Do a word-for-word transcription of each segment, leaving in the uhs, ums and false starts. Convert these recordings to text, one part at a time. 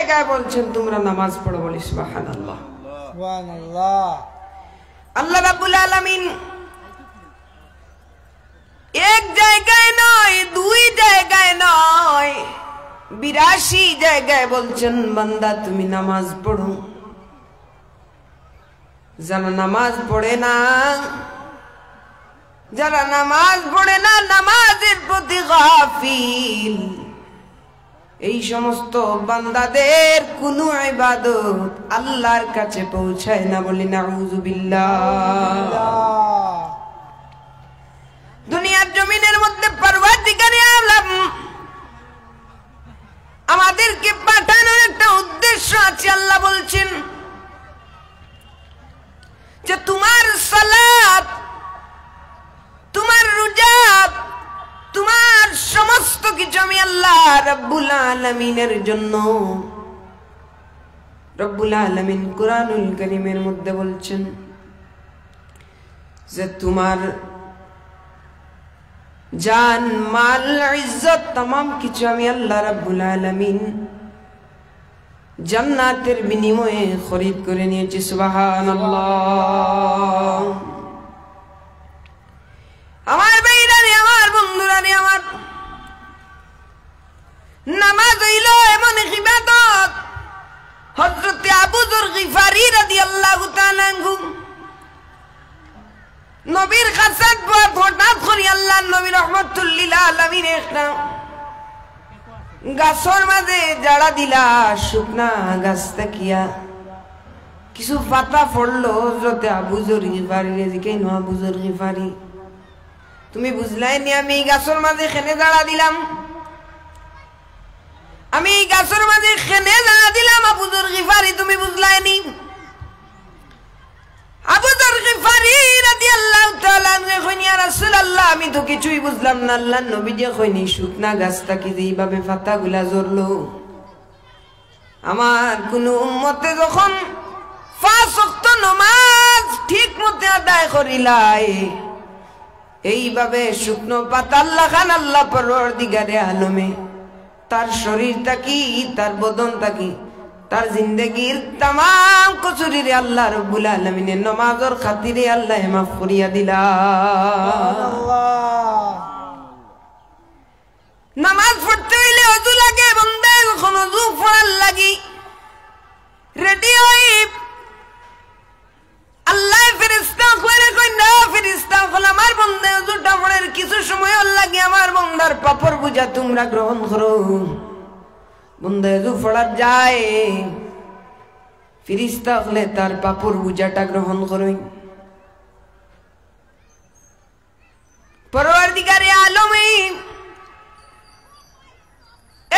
জায়গায় বলছেন, "তোমরা নামাজ পড়ো।" বলি, "সুবহানাল্লাহ।" সুবহানাল্লাহ। আল্লাহ রাব্বুল আলামিন এক জায়গায় নয়, দুই জায়গায় নয়, বিরাশি জায়গায় বলছেন, "বান্দা, তুমি নামাজ পড়ো।" যারা নামাজ পড়ে না, যারা নামাজ পড়ে না, নামাজের প্রতি গাফিল, এই সমস্ত বান্দাদের কোনো ইবাদত আল্লাহর কাছে পৌঁছায় না। বলি, নাউজুবিল্লাহ। দুনিয়ার জমিনের মধ্যে পরওয়ারদিগারে আলম আমাদেরকে পাঠানোর একটা উদ্দেশ্য আছে। আল্লাহ বলছেন যে, "তোমার সালাত, তোমার রোজা, তোমার সমস্ত কিছু আমি আল্লাহ রাব্বুল আলামিনের জন্য।" রব্বুল আলামিন কোরআনুল করিমের মধ্যে বলছেন যে, তোমার জান, মাল, ইজ্জত, তামাম কিছু আমি আল্লাহ রাব্বুল আলামিন জান্নাতের বিনিময়ে খরিদ করে নিয়েছি। সুবহানাল্লাহ। আমার ভাইরা রে, আমার বন্ধুরা রে, আমার নামাজ অইল এমন এক ইবাদত, হযরতে আবু যর গিফারি রাদিয়াল্লাহু তাআলা আনহু নবীর খাসাত বয়াত হঠাৎ করি আল্লাহর নবী রহমাতুল্লিল আলামিন একটা গাছর মাঝে ঝাড়া দিলা, শুকনা গাছ থাকিয়া কিছু পাতা পড়লো। হযরতে আবু যর গিফারিরে জিকাইন, "ও আবু যর গিফারি, তুমি বুঝলায় নি আমি এই গাছর মাঝে কেনে ঝাড়া দিলাম? আমি এই গাছর মাঝে কেনে ঝাড়া দিলাম, আবু যর গিফারি, তুমি বুঝলায় নি?" আবু যর গিফারি রাদিয়াল্লাহু তাআলা আনহু কইন, "ইয়া রাসূলুল্লাহ, আমি তো কিছুই বুঝলাম না।" আল্লাহর নবীজি কইন, "শুকনা গাছ থাকি যেইভাবে পাতাগুলা ঝরলো, আমার কুনু উম্মতে যখন পাঁচ ওয়াক্ত নমাজ ঠিক মতে আদায় করিলায়, এইভাবে শুকনো পাতার লাখান আল্লাহ পরওয়ারদিগারে আলমে তার শরীর থাকি, তার বদন থাকি, তার জিন্দেগির তামাম কসুরিরে আল্লাহ রব্বুল আলামিনে নমাজর খাতিরে আল্লাহ মাফ করিয়া দিলা।" নামাজ পড়তে অইলে অজু লাগে, বন্দায় যখন অজু পড়ার লাগি রেডি অই, আল্লায় ফিরিস্তা অকলরে কইন, "ও ফিরিস্তা অকল, আমার বন্দায় অজুটা পড়ের, কিছু সময়র লাগি আমার বন্দার পাপর বুঝা তুমরা গ্রহণ করো।" বন্দায় অজু পড়াত যায়, ফিরিস্তা অকলে তার পাপর বুঝাটা গ্রহণ করইন। পরওয়ারদিগারে আলমে,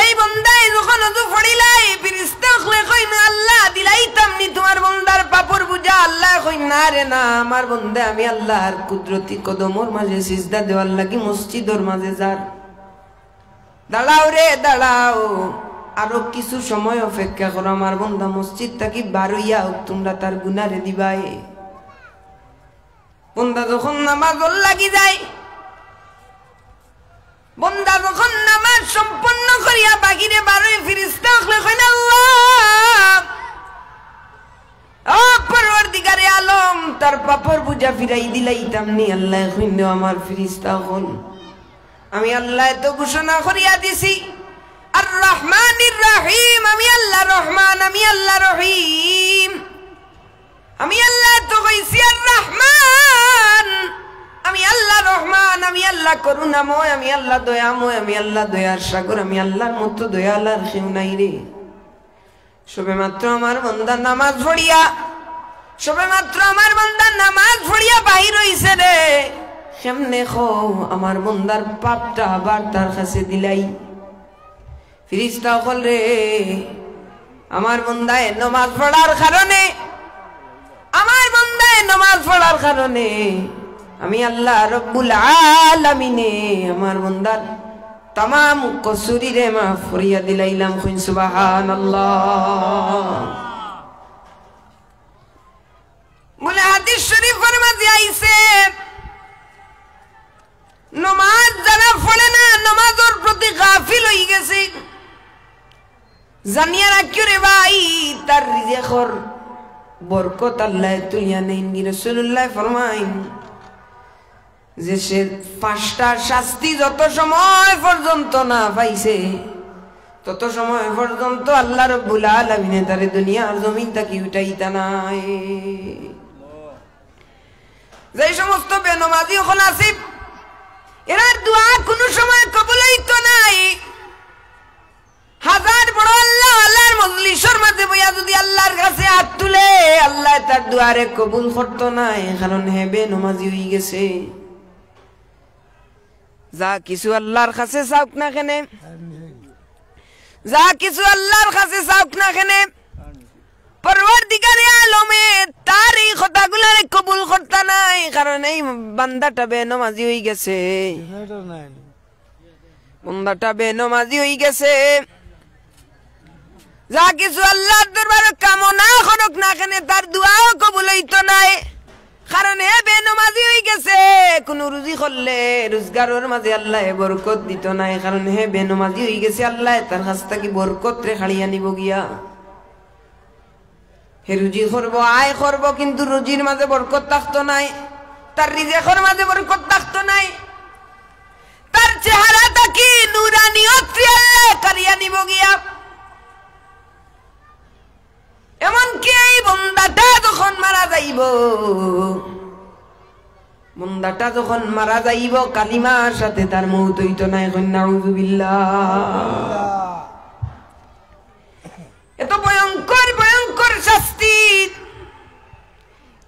এই বন্দায় যখন অজু পড়িলায়, ফিরিস্তা অকলে কইন, "আল্লাহ, দিলাইতাম নি তুমার বন্দার পাপর বুঝা।" আল্লায় কইন, "না রে না, আমার বন্দায় আমি আল্লাহর কুদরতি কদমর মাঝে সিজদা দেওয়ার লাগি মসজিদর মাঝে যার। দাঁড়াও রে, দাঁড়াও, আরো কিছু সময় অপেক্ষা করো, আমার বন্দা মসজিদ থাকি বার অইয়া অউক, তুমরা তার গুনারে দিবায়।" বন্দা যখন নামাজর লাগি যায়, বন্দা যখন নামাজ সম্পন্ন করিয়া বাহিরে বার অই, ফিরিস্তা অকলে কইন, "আল্লাহ, ও পরওয়ারদিগারে আলম, তার পাপর বুঝা ফিরাই দিলাইতাম নি।" আল্লায় কইন, "ও আমার ফিরিস্তা অকল, আমি আল্লায় তো ঘোষণা করিয়া দিছি, আর রহমানির রহিম, আমি আল্লাহ রহমান, আমি আল্লাহ রহিম।" আমি আল্লায় তো কইছি আর রহমান, আমি আল্লাহ রহমান, আমি আল্লাহ করুণাময়, আমি আল্লাহ দয়াময়, আমি আল্লাহ দয়ার সাগর, আমি আল্লাহর মতো দয়াল আর কেউ নাই রে। সবে মাত্র আমার বন্দা নামাজ পড়িয়া, সবে মাত্র আমার বন্দা নামাজ পড়িয়া বাহির অইছে রে, কেমনে কও আমার বন্দার পাপটা আবার তার কাছে দিলাই? ফিরিস্তা অকল রে, আমার বন্দায় নমাজ পড়ার কারণে, আমার বন্দায় নমাজ পড়ার কারণে আমি আল্লাহ রব্বুল আলামিনে আমার বন্দার তামাম কসুরিরে মাফ করিয়া দিলাইলাম। কইন সুবহানাল্লাহ। বলে হাদিস শরীফর মাঝে আইছে, নমাজ যারা পড়ে না, নমাজর প্রতি গাফিল অই গেছে, জানিয়া রাখিও রে ভাই, তার রিজেকর বরকত আল্লায় তুলিয়া নেইন। রাসূলুল্লায় ফরমাইন যে সে পাঁচটা শাস্তি যত সময় পর্যন্ত না পাইছে, তত সময় পর্যন্ত আল্লাহ রব্বুল আলামিনে তারে দুনিয়ার জমিন থাকি উঠাইতা নায়। যে সমস্ত বেনমাজি অকল আছে, এরার দোয়া কুনু সময় কবুল অইতো নায়। হাজার বড় আল্লাহ, আল্লাহর মজলিসর মাঝে বইয়া যুদি আল্লাহর কাছে আত তুলে, আল্লায় তার দোয়ারে কবুল করতো নায়, কারণ হে বেনমাজি অইগেছে। যা কিছু আল্লাহর কাছে চাউক না কেনে, যা কিছু আল্লাহর কাছে চাউক না কেনে, পরওয়ারদিগারে আলমে তার এই কথাগুলারে কবুল করতা নায়, কারণ এই বান্দাটা বেনমাজি অইগেছে। বান্দাটা বেনমাজি অইগেছে। যা কিছু আল্লাহর দরবারে কামনা করউক না কেনে, তার দোয়াও কবুল অইতো নায়, কারণ হে বেনমাজি অইগেছে। কুনু রুজি করলে রুজগারর মাঝে আল্লায় বরকত দিতো নায়, কারণ হে বেনমাজি অইগেছে, আল্লায় তার কাছ থাকি বরকতরে কাড়িয়া নিবো গিয়া। হে রুজি করবো, আয় করবো, কিন্তু রুজির মাঝে বরকত থাকতো নায়, তার রিজেকর মাঝে বরকত থাকতো নায়, তার চেহারা থাকি নুরানিয়তরে আল্লায় কাড়িয়া নিবো গিয়া। এমনকি এই বন্দাটা যখন মারা যাইবো, বন্দাটা যখন মারা যাইবো, কালিমার সাথে তার মউত অইতো নায়। কইন নাউজুবিল্লাহ। এত ভয়ঙ্কর, ভয়ঙ্কর শাস্তি।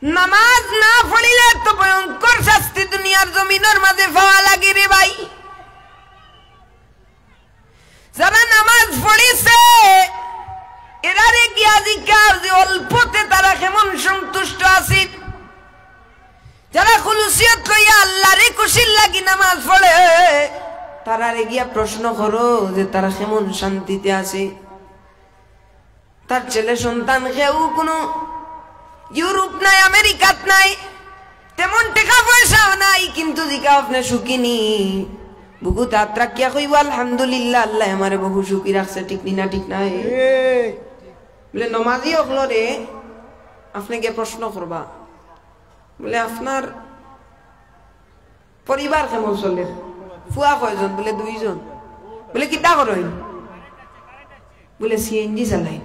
নামাজ না পড়িলে এত ভয়ঙ্কর শাস্তি দুনিয়ার জমিনর মাঝে পাওয়া লাগে রে ভাই। যারা নামাজ পড়িছে, এরারে গিয়া জিকাও যে অল্পতে তারা কেমন সন্তুষ্ট আছে। যারা খুলুসিয়ত লইয়া আল্লাহরে খুশির লাগি নামাজ পড়ে, তারারে গিয়া প্রশ্ন করো যে তারা কেমন শান্তিতে আছে। তার ছেলে সন্তান কেউ কুনু ইউরোপ নাই, আমেরিকাত নাই, তেমন টেকা পয়সাও নাই, কিন্তু জিকাও আপনে সুখী নি? বুকুত আত রাখিয়া কইবো, "আলহামদুলিল্লাহ, আল্লায় আমারে বহু সুখী রাখছে।" ঠিক নি না? ঠিক নায়? ঠিক। বলে, নমাজি অকলরে আপনে গিয়া প্রশ্ন করবা, বলে, "আপনার পরিবার কেমন চলের? ফুয়া কয়জন?" বলে, "দুইজন।" বলে, "কিতা করইন?" বলে, "সিএনজি চালাইন।"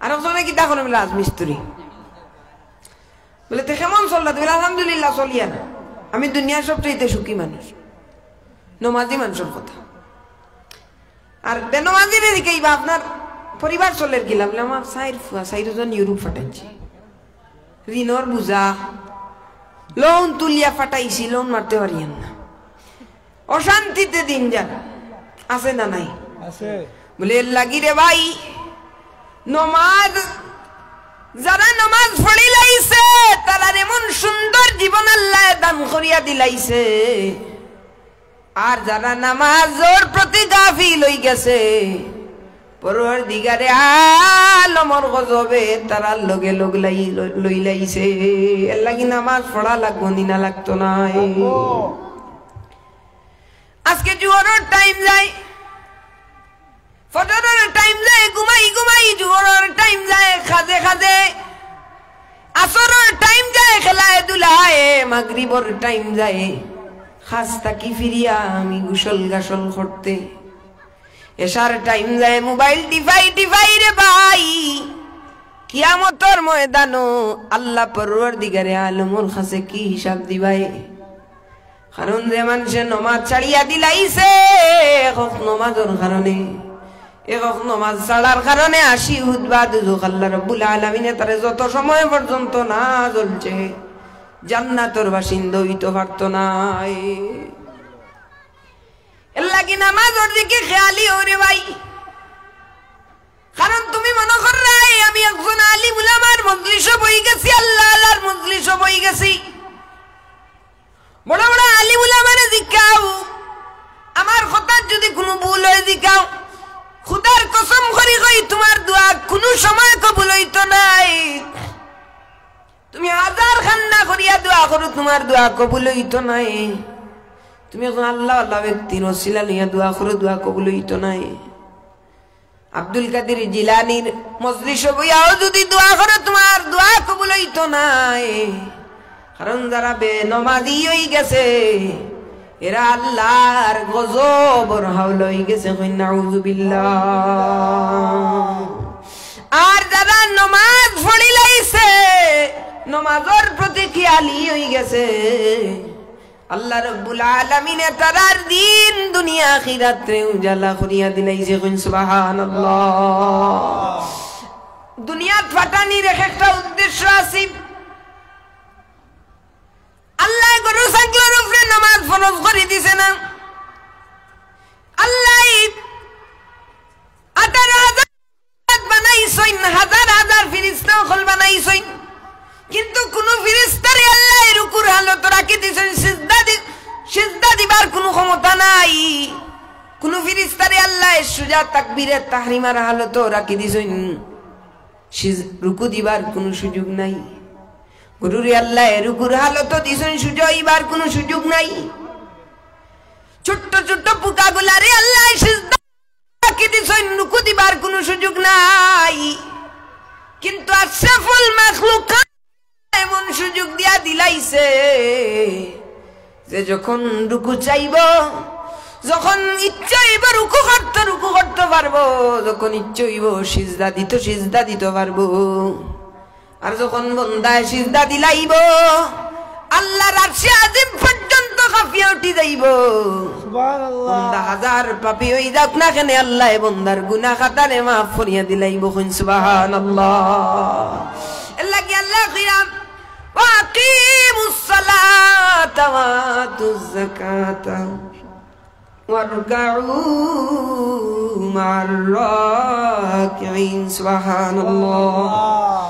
আরকজনে কিতা করইন? বলে, "রাজমিস্ত্রি।" বলে, "তে কেমন চলরা?" বলে, "আলহামদুলিল্লাহ, চলিয়ার। আমি দুনিয়ার সবচাইতে সুখী মানুষ।" নমাজি মানুষর কথা। আর বেনমাজিরে জিকাইবা, "আপনার পরিবার চলের কিলা?" বলে, "আমার চাইর ফুয়া, চাইরজন ইউরোপ ফাটাইছি, ঋণর বুঝা, লোন তুলিয়া ফাটাইছি, লোন মারতে পারিয়ার না।" অশান্তিতে দিন যার, আছে না নাই? আছে। বলে, এর লাগি রে ভাই, নমাজ, যারা নমাজ পড়িলাইছে, তারার এমন সুন্দর জীবন আল্লায় দান করিয়া দিলাইছে। আর যারা নামাজর প্রতি গাফিল অইগেছে, পরওয়ারদিগারে আলমর গজবে তারার লগে লগ লাই-, লইলাইছে। এর লাগি নামাজ পড়া লাগবো নি না লাগতো নায়? আজকে জোহরর টাইম যায়, ফজরর টাইম যায়, ঘুমাই ঘুমাই জোহরর টাইম যায়, কাজে কাজে আসরর টাইম যায়, খেলায় ধুলায়, মাগরিবর টাইম যায়, কাজ থাকি ফিরিয়া আমি গোসল গাসল করতে, এশার টাইম যায়, মোবাইল টিপাই টিপাই রে ভাই, কিয়ামতর ময়দানো আল্লাহ পরওয়ারদিগারে আলমর কাছে কি হিসাব দিবায়? কারণ যে মানষে নমাজ ছাড়িয়া দিলাইছে, এক অক্ত নমাজর কারণে, এক অক্ত নমাজ ছাড়ার কারণে আশি উতবা দুজখ, আল্লাহ রাব্বুল আলামিনে তারে যত সময় পর্যন্ত না জ্বলছে, জান্নাতর বাসিন্দা অইতো পারতো নায়। এর লাগি নামাজর দিকে খেয়ালি অও রে ভাই। কারণ তুমি মনো কররায় আমি একজন আলিম উলামার মজলিসো বই গেছি, আল্লাহ আল্লাহর মজলিসো বই গেছি। বড় বড় আলিম উলামারে জিকাও, আমার কথার যুদি কুনু ভুল অয় জিকাও, খুদার কসম করি কই তুমার দোয়া কুনু সময় কবুল অইতো নায়। তুমি হাজার কান্না করিয়া দোয়া করো, তুমার দোয়া কবুল অইতো নায়। তুমি একজন আল্লাহ আল্লাহ ব্যক্তির ওসিলা লইয়া দোয়া করো, দোয়া কবুল অইতো নায়। আব্দুল কাদির জিলানীর মজলিসো বইয়াও যুদি দোয়া করো, তুমার দোয়া কবুল অইতো নায়। কারণ যারা বেনমাজি অইগেছে, এরা আল্লার গজবর হাওলা অইগেছে। কইন নাউজুবিল্লাহ। আর যারা নমাজ পড়িলাইছে, নমাজর প্রতি খিয়ালি অইগেছে, আল্লাহ রাব্বুল আলামিনে তারার দিন দুনিয়া আখিরাতরে উজালা করিয়া দিলাইছে। কইন সুবহানাল্লাহ। দুনিয়াত ফাটানির এক একটা উদ্দেশ্য আছে। আল্লায় গরু ছাগলর উপরে নমাজ ফরজ করি দিছে না। আল্লায় আঠারো হাজার বানাইছইন, হাজার হাজার ফিরিস্তা অকল বানাইছইন, কিন্তু কুনু ফিরিস্তারে আল্লায় রুকুর হালতো রাখি দিছইন, সিজদা দি-, সিজদা দিবার কুনু ক্ষমতা নাই। কুনু ফিরিস্তারে আল্লায় সুজা তাকবীরে তাহরিমার হালতো রাখি দিছইন, সিজ-, রুকু দিবার কুনু সুযোগ নাই। গরুরে আল্লায় রুকুর হালতো দিছইন, সুজা অইবার কুনু সুযোগ নাই। ছোট্ট ছোট্ট পোকাগুলারে আল্লায় সিজদা রাখি দিছইন, রুকু দিবার কুনু সুযোগ নাই। কিন্তু আশরাফুল মাখলুকাত এমন সুযোগ দিয়া দিলাইছে যে যখন রুকু চাইবো, যখন ইচ্ছা অইবো রুকু করতো, রুকু করতো পারবো, যখন ইচ্ছা অইবো সিজদা দিতো, সিজদা দিতো পারবো। আর যখন বন্দায় সিজদা দিলাইবো, আল্লার আরশে আজিম পর্যন্ত কাঁপিয়া উঠি যাইবো। সুবহানাল্লাহ। বন্দা হাজার পাপী অই যাউক না কেনে, আল্লায় বন্দার গুনা খাতারে মাফ করিয়া দিলাইবো। কইন সুবহানাল্লাহ। এরলাগি আল্লায় কইরা, "ওয়া আকিমুস সালাতা ওয়া আতুজ যাকাতা ওয়ারকাউ মা'আর রাকিঈন।" সুবহানাল্লাহ।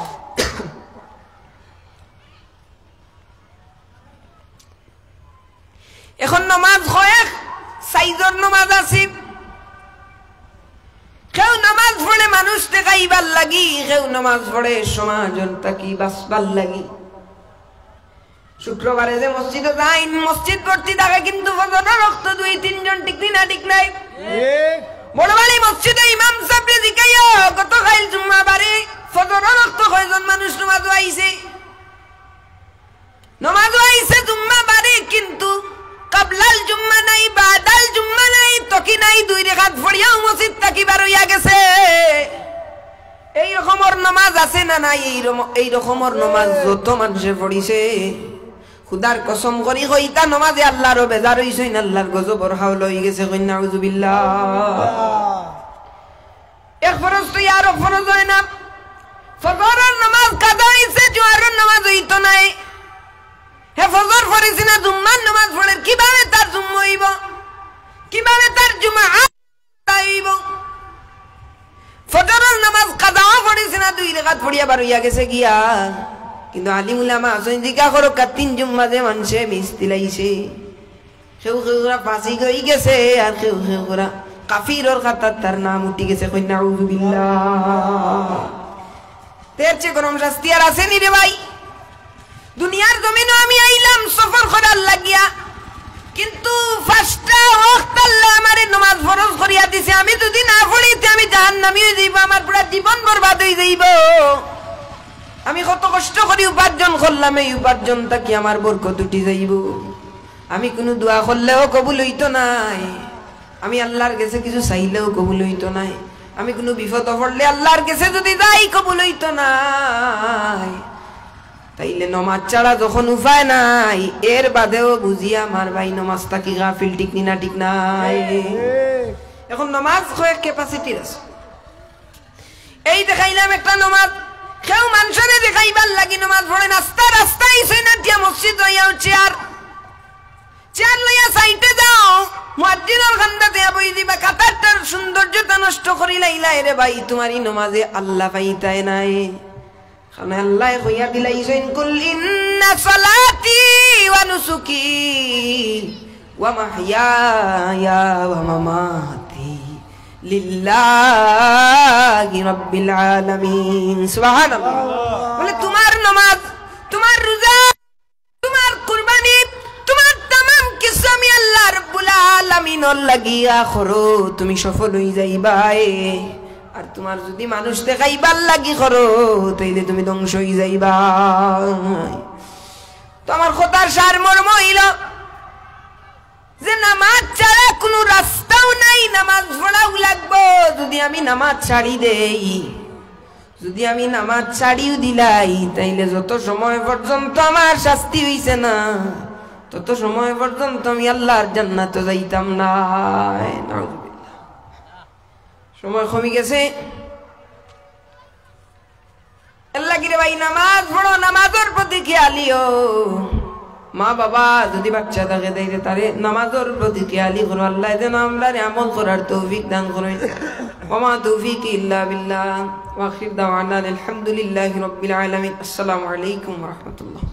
এখন নমাজ কয়েক সাইজর নমাজ আছে। কেউ নমাজ পড়ে মানুষ দেখাইবার লাগি, কেউ নমাজ পড়ে সমাজর থাকি বাঁচবার লাগি। শুক্রবারে যে মসজিদো যাইন, মসজিদ ভর্তি থাকে, কিন্তু ফজরর অক্ত দুই তিনজন, ঠিক নি না? ঠিক নায়? বড় বাড়ি মসজিদে ইমাম সাবরে জিকাইও, গতকাইল জুম্মা বারে ফজরর অক্ত কয়জন মানুষ নমাজো আইছে? নমাজো আইছে জুম্মা বারে, কিন্তু কাবলাল জুম্মা নাই, বাদাল জুম্মা নাই, তকি নাই, দুই রেকাত পড়িয়াউ মসজিদ থাকি বার অইয়া গেছে। এই রকমর নমাজ আছে না নাই? এই রম-, এই রকমর নমাজ যত মানষে পড়িছে, খুদার কসম করি কই, ইতা নমাজে আল্লারও বেজার অইছইন, আল্লার গজবর হাওলা অইগেছে। কইন নাউজুবিল্লাহ। এক ফরজ তো আর এক ফরজ অয় না। ফজরর নমাজ কাজা অইছে, জোহরর নমাজ অইতো নায়। হে ফজর পড়িছে না, জুম্মার নমাজ পড়ের, কিভাবে তার জুম্মা অইবো? কিভাবে তার জুমা অইবো? ফজরর নমাজ কাজাও পড়িছে না, দুই রেকাত পড়িয়া বার অইয়া গেছে গিয়া। কিন্তু আলিম উলামা আছইন, জিকা করো, কা তিন জুম্মা যে মানষে মিস দিলাইছে। কেউ কেউগুরা ফাসিক অইগেছে, আর কেউ কেউগুরা কাফিরর খাতাত তার নাম উঠি গেছে। কইন নাউজুবিল্লাহ। এর চেয়ে গরম শাস্তি আর আছে নি রে ভাই? দুনিয়ার জমিনো আমি আইলাম সফর করার লাগিয়া, কিন্তু পাঁচটা ওয়াক্ত আল্লায় আমারে নমাজ ফরজ করিয়া দিছে, আমি যুদি না পড়ি তে আমি জাহান্নামী অই যাইবো, আমার পুরা জীবন বরবাদ অই যাইবো। আমি কত কষ্ট করি উপার্জন করলাম, এই উপার্জন থাকি আমার বরকত উঠি যাইবো। আমি কুনু দোয়া করলেও কবুল অইতো নায়, আমি আল্লার গেছে কিছু চাইলেও কবুল অইতো নায়, আমি কুনু বিপদো পড়লে আল্লার গেছে যুদি যাই কবুল অইতো নায়। তাইলে নমাজ ছাড়া যখন উপায় নাই, এর বাদেও বুঝিয়া আমার ভাই নমাজ থাকি গাফিল, ঠিক নি না? ঠিক নায়? এখন নমাজ কয়েক capacity-র আছে। এই দেখাইলাম একটা নমাজ, কেউ মানষরে দেখাইবার লাগি নমাজ পড়ে, রাস্তা রাস্তায় সৈনাটিয়া মসজিদ অইয়া উঠছে, আর চেয়ার লইয়া সাইডে যাও, মুয়াজ্জিনর কান্দাত বই দিবা, কাতারটার সৌন্দর্যতা নষ্ট করিলাইলায় রে ভাই, তুমার ই নমাজে আল্লাহ পাইতায় নায়। কারণ আল্লায় কইয়া দিলাইছইন, "কুল ইন্না সালাতি ওয়া নুসুকি ওয়া মাহইয়ায়া ওয়া মামাতি লিল্লাহি রাব্বিল আলামিন।" সুবহানাল্লাহ। বলে, তুমার নমাজ, তুমার রোজা, তুমার কুরবানি, তুমার তামাম কিছু আমি আল্লাহ রাব্বুল আলামিনর লাগিয়া করো, তুমি সফল অই যাইবায়। আর তুমার যুদি মানুষ দেখাইবার লাগি করো, তাইলে তুমি ধ্বংস অই যাইবা। তো আমার কথার সারমর্ম অইলো যে নামাজ ছাড়া কুনু রাস্তাও নাই, নামাজ পড়াও লাগবো। যুদি আমি নামাজ ছাড়ি দেই, যুদি আমি নামাজ ছাড়িও দিলাই, তাইলে যত সময় পর্যন্ত আমার শাস্তি অইছে না, তত সময় পর্যন্ত আমি আল্লার জান্নাতো যাইতাম নায়। নাউজুবিল্লাহ। সময় কমি গেছে। এর লাগি রে ভাই, নামাজ পড়ো, নামাজর প্রতি খেয়ালি অও। মা বাবা যুদি বাচ্চা থাকে, তাইলে তারে নামাজর প্রতি খেয়ালি করো। আল্লায় যেন আমরারে আমল করার তৌফিক দান করইন। ওয়া মা তৌফিকি ইল্লা বিল্লাহ। ওয়া আখির দাওয়ানা আলহামদুলিল্লাহি রাব্বিল আলামিন। আসসালামু আলাইকুম ওয়া রাহমাতুল্লাহ।